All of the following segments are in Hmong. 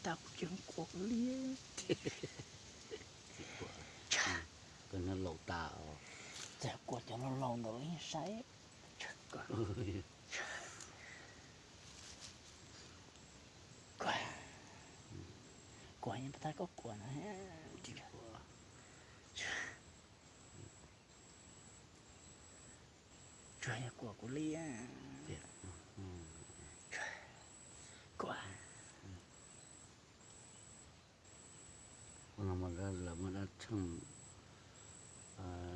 Tau kuv cov kua kuv liab. Koj no laus tas os. Txawm kua cov laus laus ntawd los yeej saib. Kua, kua yeej pas tas koj kua na. Tsuas yog kua kuv liab. Kua. Lawv muaj dab tsheej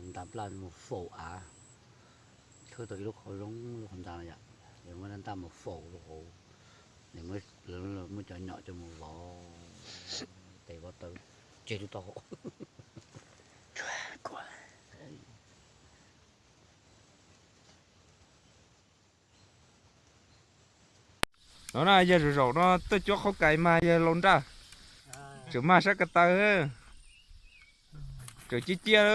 nta nplaj mus faus av, thawb tau ib lub qhov zoo lub qhov ntxa yom, lawv muab dab ntaj mus faus rau hauv, lawv muab cov nyom coj mus vov tes vov taw, tseg lub taub hau. No na yawg, zaum zaum no tuaj cuab qhaub kais mas yawg laus nraj, tseem mag sab ko taw, tseem ciaj ciaj.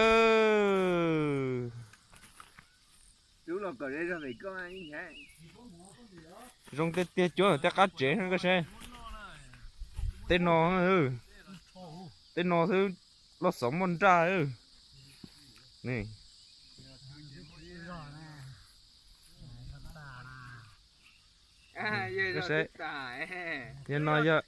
Zoo tiag tiag, cuab tej qab tsev koj saib. Tej no, tej no xwb los xov muaj nraj. Koj saib, yog no yog,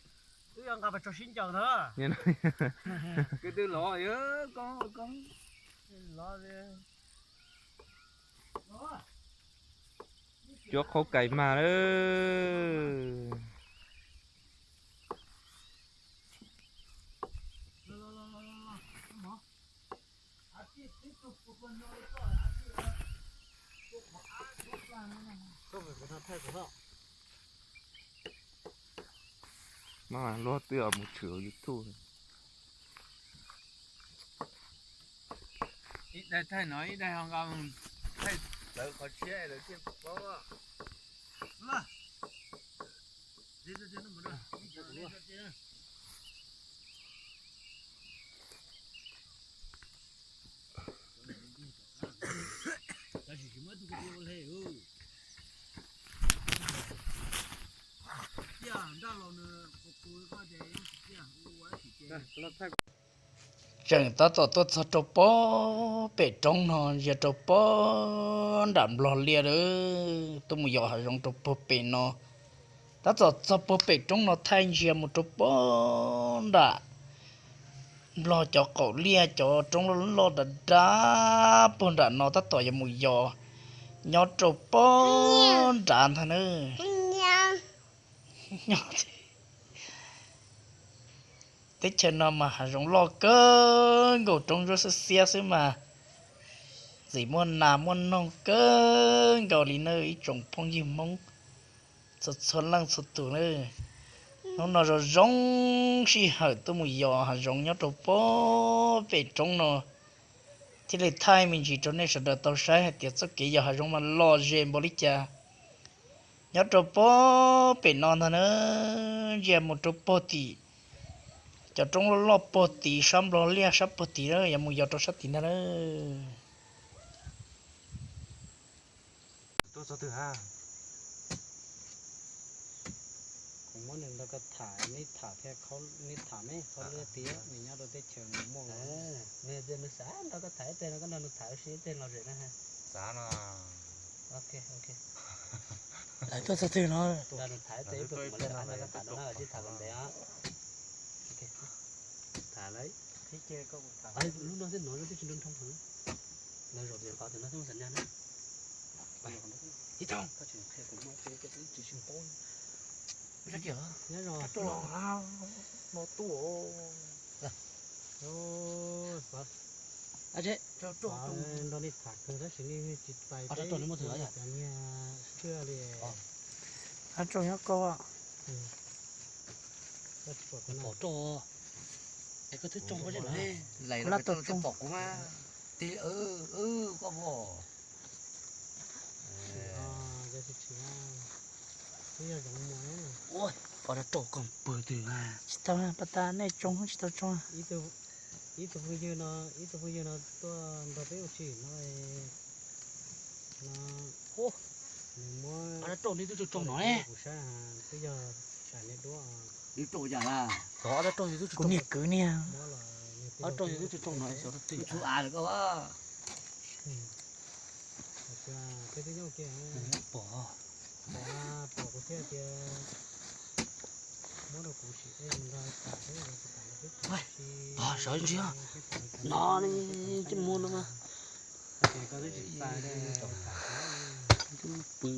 cuab qhaub kais mag lawm. Mas luag twb mus tshwm YouTube. Ib daig thaij no ib daig ho nqa mus thaij lawv qhov tshiab lawv thiaj paub. Tseem tab tom tuaj txog rau pob pem roob no, ntsia rau pob nram nplog liaj lawm, tuaj mus yos hav zoov rau puag pem no. Tab tom txog puag pem roob no thaij ntsia mus rau pob nram nplog cov qaum liaj, cov roob loj loj dav dav puag nram no tab tom yuav mus yos nyob rau pob nrad ntag na. Teb chaws no mas hav zoov loj kawg nkaus, roob ntsuab xiab xiab xwb mas ntxim muaj nas muaj noog kawg nkaus li na ib tsoom phooj ywg Hmoob txhua txhua leej txhua tus na. Hnub no zoo zoo sij hawm tuaj mus yos hav zoov nyob rau pob pem roob no, thiaj li thaij me ntsis rau nej sawv daws tau saib hais tias txoj kev yos hav zoov mas lom zem npaum li cas. Nyob rau pob pem no ntag na, ntsia mus rau puag tim cov roob loj loj puag tim sab nplog liaj sab puag tim na, yuav mus yos rau sab tim ntag na. Tuaj txog twg ha? Kuv muab nws nrog koj tham, neb tham thiab, neb tham me khaub lwb tias nws nyob rau teb chaws mus muaj, nws tias nws xav nrog koj tham ib teg no, koj nrog nws tham ua si ib teg lom zem na ha. Xav no. Ok, ok. Lawv tuaj txog twg no? Nrog nws tham ib teg ib pliag kuv mam li rov qab nrog koj tham dua na, sib tham kom ntev os. Ok. Tham lawm. Lub no thiab no twb tsis nroo nroo heev. Lawv zaum tim qhov tim no twb muaj xam nyas na. Ib tsoom, koj tseem qhia kuv mas ces koj twb tsis tsis paub. Nyob zoo. No tuaj. Nrog nej tham kawg tab sis nej tsis txais peb cov niag tsiaj li. Ab tsoom nyob koj. Pom rau es koj twb tsoo koj laj tau tsoo pom kuv mas. Ti koj pom. Ua, pom rau koj pw twg. Tsis tau, pas tas nej tsoo tsis tau tsoo. Ib tug phooj ywg no, ib tug phooj ywg no tuaj nrog peb ua si no, no, nws muab rau nej twb tsoo no ne. Kuv saib twb yog sam niag duab. Kuv niag kwv niag. Pom, pom kuv thiab tias muab rau kuv sim ej nrog tas xwb. Sawv ntsia no, coj muag no mas. Pw.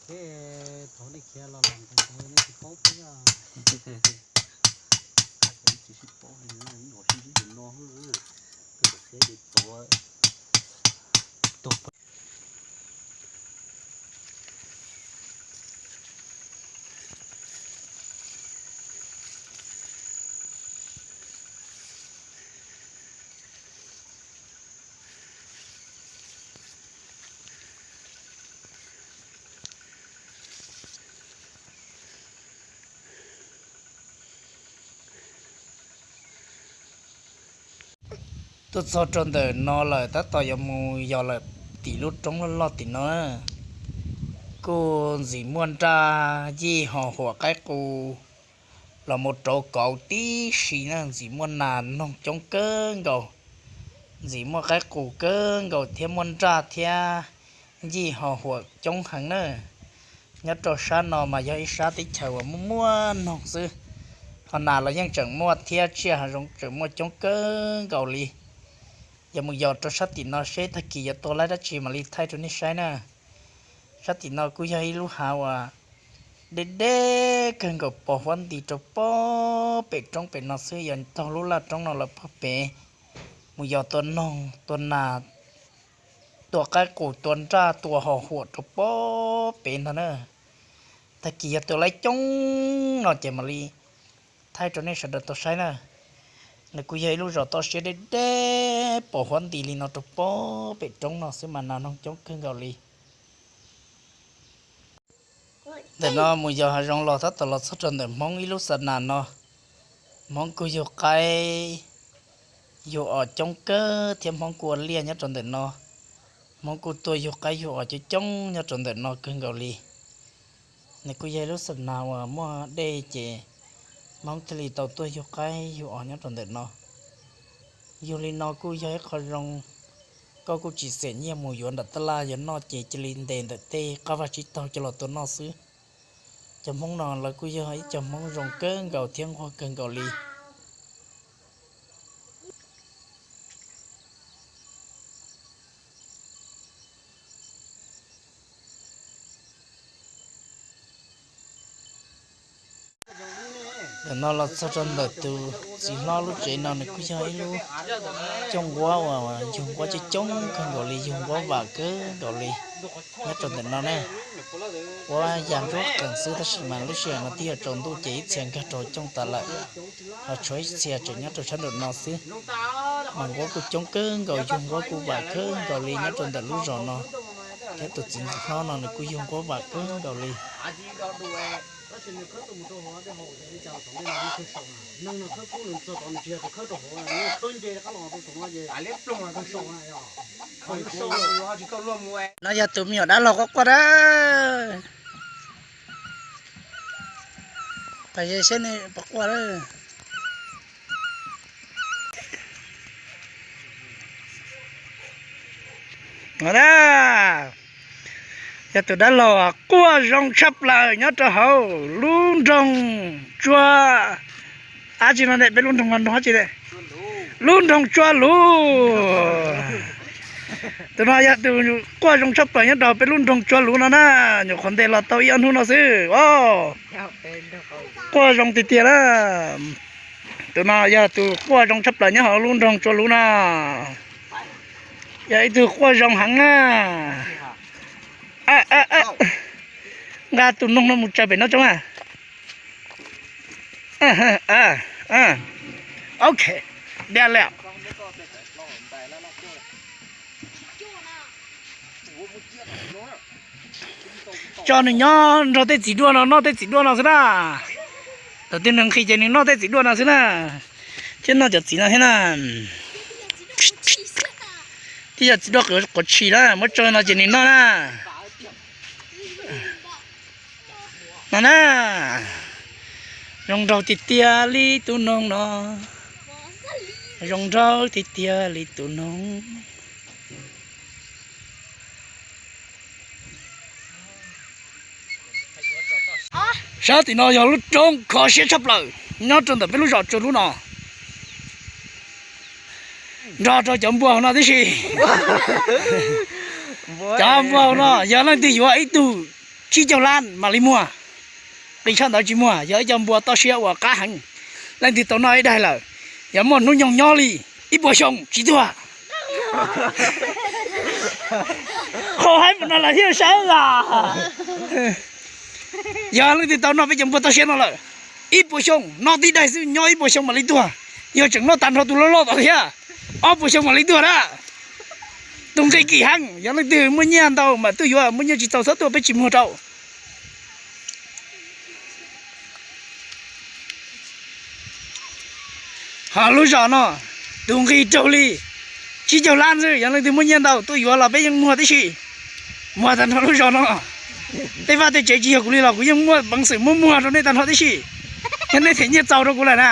Thiab thaum nej khiav los los ntawd nej tsis paub thiab. Tsis sib paub li, nyuam sib sib tus no, koj tus thiab ces tuav. Tuaj txog rau ntawm no lawm, tab tom yuav mus yos lawm tim lub roob loj loj tim no. Kuj ntxim muaj nraj yij ho huam qaib qus los mus rauv kauv tib si na, ntxim muaj nas noog coob kawg nkaus, ntxim muaj qaib qus kawg nkaus thiab muaj nraj thiab yij ho huam coob heev na. Nyob rau sab no mas yog ib sab teb chaws uas muaj muaj noog xwb, ho nas los yeej tseem muaj thiab tsiaj hav zoov tseem muaj coob kawg nkaus li. Yog mus yos rau sab tim no seb tag kis yuav tua laib dab tsi mam li thaij rau nej saib na. Sab tim no kuj yog ib lub hav uas deb deb kawg nkaus pos huab nti rau pob pem roob pem no xwb, yog taug lub laj roob no lawm pob pem mus yos tua noog tua nas, tua qaib qus tua nraj tua ho huam rau pob pem ntag na. Tag kis yog tua laib coob no ces mam li thaij rau nej sawv daws tau saib na. Nws kuj yog ib lub zos toj siab deb deb pos huab nti li no rau pob pem roob no xwb mas nas noog coob kawg nkaus li. Ntawm no mus yos hav zoov los tab tom los txog rau ntawm Hmoob ib lub xa nas no. Hmoob kuj yug qaib yug os coob kawg thiab Hmoob kuj ua liaj nyob rau ntawm no. Hmoob kuj tuaj yug qaib yug os coob coob nyob rau ntawm no kawg nkaus li. Nws kuj yog ib lub xa nas uas muaj dej ces Hmoob thiaj li tau tuaj yug qaib yug os nyob rau ntawm no. Yug li no kuj yog ib qho zoo, koj kuj tsis xam nyiaj mus yuav nram tab laj yuav noj ces cia li ntes ntawm tej qab vaj tsib taug coj los tua noj xwb. Cov Hmoob no lawv kuj yog ib co Hmoob zoo kawg nkaus thiab nquag kawg nkaus li. Ntawm no los txog rau ntawm tus txiv hlob lub tsev no, nws kuj yog ib lub cooj nquab uas yug nquab coob coob kawg nkaus li, yug nquab vam kawg nkaus li. Nyob rau ntawm no ne, nquab ya nruab qees xwb tab sis mas lub sij hawm no twb yuav tsaus ntuj ces ib txhia nkag rau cooj tas lawm, ho tshuav ib txhia tseem nyob rau sab nraum no xwb. Mas nquab kuj coob kawg nkaus, yug nquab kuj vam kawg nkaus li nyob rau ntawm lub zos no, thiab tus txiv hlob no nws kuj yug nquab vam kawg nkaus li. No yog tus me nyuam dab laug quaj quaj dab. Pais seb ne, pom quaj lawm. No na, yog tus dab laug quaj zoo tshaj plaws nyob rau hauv lub nroog Tsua, ab tsi no ne, peb lub nroog no nroog ab tsi ne? Lub nroog Tsua Luv. Tus no yog tus quaj zoo tshaj plaws nyob rau peb lub nroog Tsua Luv no na, nyuam qhuav ntes los tau ib ob hnub no xwb os. Quaj zoo tiag tiag na. Tus no yog tus quaj zoo tshaj plaws nyob hauv lub nroog Tsua Luv no. Yog ib tug quaj zoo heev na. Nqa tus noog no mus tsaws pem no tso na. Ok, dab lawm. Tso nws nyob nrog tej txiv duaj no noj tej txiv duaj no xwb na. Thaum twg nws nqhis ces nws noj tej txiv duaj no xwb na. Thiab noj cov txiv no thiab na. Thiab yog txiv duaj quav tshis na, muab tso no ces nws noj na. No na, zoo nraug tiag tiag li tus noog no, zoo nraug tiag tiag li tus noog. Sab tim no yog lub roob kho siab tshaj plaws nyob rau ntawm peb lub zos Tsua Lub no, nrog rau cov npua hauv no tib si. Cov npua hauv no yog leej twg yuav ib tug tsib caug lab mam li muag, qis tshaj ntawd tsis muag. Yog ib co npua toj siab uas qab heev, leej twg tau noj ib daig lawm, yog muaj hnub nyoog nyob li ib puas xyoo tsis tuag. Qhov haib mus no lawm thiab sab las. Yog leej twg tau noj peb cov npua toj siab no lawm, ib puas xyoo, noj tib daig xwb nyob ib puas xyoo mam li tuag. Yog tseem noj tag nrho tus loj loj tom thiab, ob puas xyoo mam li tuag na. Tus nqi kim heev, yog leej twg muaj nyiaj ntau mas tuaj yuav, muaj nyiaj tsis txaus txhob tuaj peb tsis muag rau. Ho lub zos no, tus nqi raug li tsib caug lab xwb, yog leej twg muaj nyiaj ntau tuaj yuav los peb yeej muag tib si. Muag tag nrho lub zos no. Tej vaj tej tsev tsis yog kuv li los kuv yeej muaj peev xwm muab muag rau nej tag nrho tib si. Yog nej them nyiaj txaus rau kuv lawm na.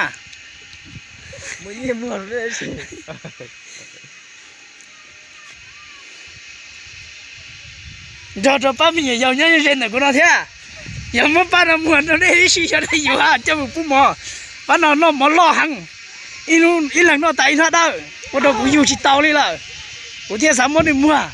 Nrog rau pab me nyuam yaus nyob ze ntawm kuv no thiab, yog muab pab no muag rau nej tib si, yog nej yuav coj mus pub mov. Pab no noj mov loj heev, ib leeg noj tas ib hnab dawb, ua rau kuv yug tsis tau li lawm, kuv thiaj xav muab nws muag.